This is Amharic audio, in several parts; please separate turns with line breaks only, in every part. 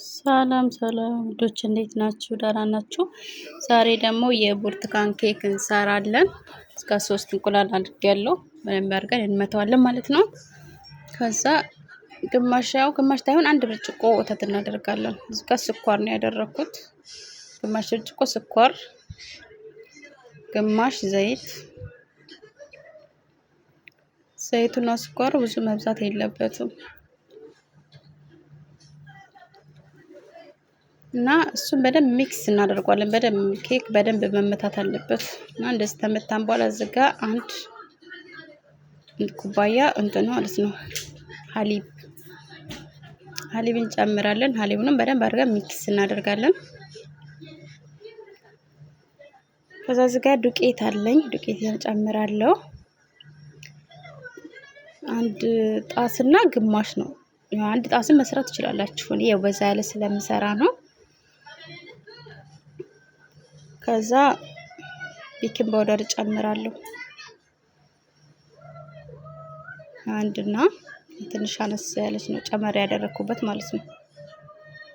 ሰላም ሰላም ውዶች እንዴት ናችሁ? ደህና ናችሁ? ዛሬ ደግሞ የብርቱካን ኬክ እንሰራለን። እስከ 3 እንቁላል አድርጌያለሁ። በደንብ አድርገን እንመታዋለን ማለት ነው። ከዛ ግማሽ ያው ግማሽ ታይሆን አንድ ብርጭቆ ወተት እናደርጋለን። እዚህ ጋር ስኳር ነው ያደረኩት። ግማሽ ብርጭቆ ስኳር፣ ግማሽ ዘይት። ዘይቱና ስኳሩ ብዙ መብዛት የለበትም። እና እሱን በደንብ mix እናደርገዋለን። በደንብ ኬክ በደንብ መመታት አለበት። እና እንደዚህ ተመታን በኋላ እዚህ ጋር አንድ ኩባያ እንትን ማለት ነው حليب حليب እንጨምራለን። حليب ኡንም በደንብ አድርገን mix እናደርጋለን። ከዛ እዚህ ጋር ዱቄት አለኝ፣ ዱቄት እንጨምራለሁ። አንድ ጣስና ግማሽ ነው። አንድ ጣስን መስራት ትችላላችሁ። እኔ ያው በዛ ያለ ስለምሰራ ነው። ከዛ baking powder እጨምራለሁ። አንድና ትንሽ አነስ ያለች ነው ጨመር ያደረኩበት ማለት ነው።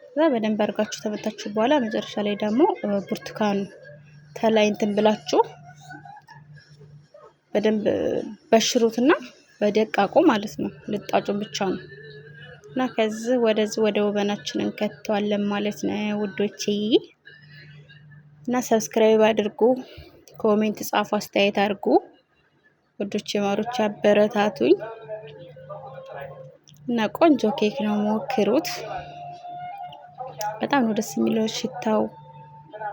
ከዛ በደንብ አድርጋችሁ ተመታችሁ በኋላ መጨረሻ ላይ ደግሞ ብርቱካኑ ተላይ እንትን ብላችሁ በደንብ በሽሩትና በደቃቁ ማለት ነው። ልጣጩን ብቻ ነው እና ከዚህ ወደዚህ ወደ oven ኣችን እንከተዋለን ማለት ነው ውዶቼ። እና subscribe አድርጉ፣ comment ጻፉ፣ አስተያየት አድርጉ። ውዶቼ ማሮች አበረታቱኝ። እና ቆንጆ ኬክ ነው፣ ሞክሩት። በጣም ነው ደስ የሚለው ሽታው።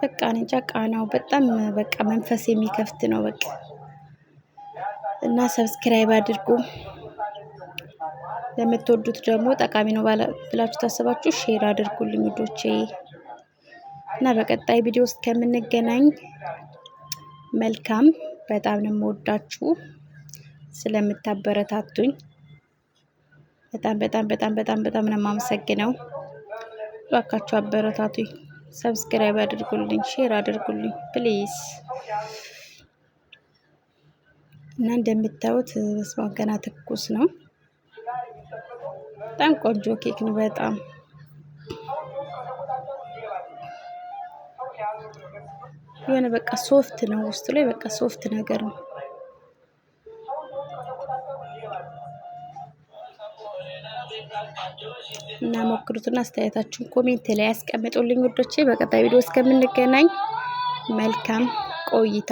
በቃ እንጃ ቃናው በጣም በቃ መንፈስ የሚከፍት ነው። በቃ እና subscribe አድርጉ። ለምትወዱት ደግሞ ጠቃሚ ነው ብላችሁ ታስባችሁ share አድርጉልኝ ውዶቼ። እና በቀጣይ ቪዲዮ ውስጥ ከምንገናኝ መልካም። በጣም ነው የምወዳችሁ ስለምታበረታቱኝ በጣም በጣም በጣም በጣም በጣም ነው የማመሰግነው። እባካችሁ አበረታቱኝ፣ subscribe አድርጉልኝ፣ share አድርጉልኝ please። እና እንደምታዩት በስመ አብ ገና ትኩስ ነው። በጣም ቆንጆ ኬክ ነው። በጣም የሆነ በቃ soft ነው ውስጡ ላይ በቃ soft ነገር ነው። እና ሞክሩትና አስተያየታችሁን comment ላይ ያስቀምጡልኝ ውዶቼ። በቀጣይ ቪዲዮ እስከምንገናኝ መልካም ቆይታ።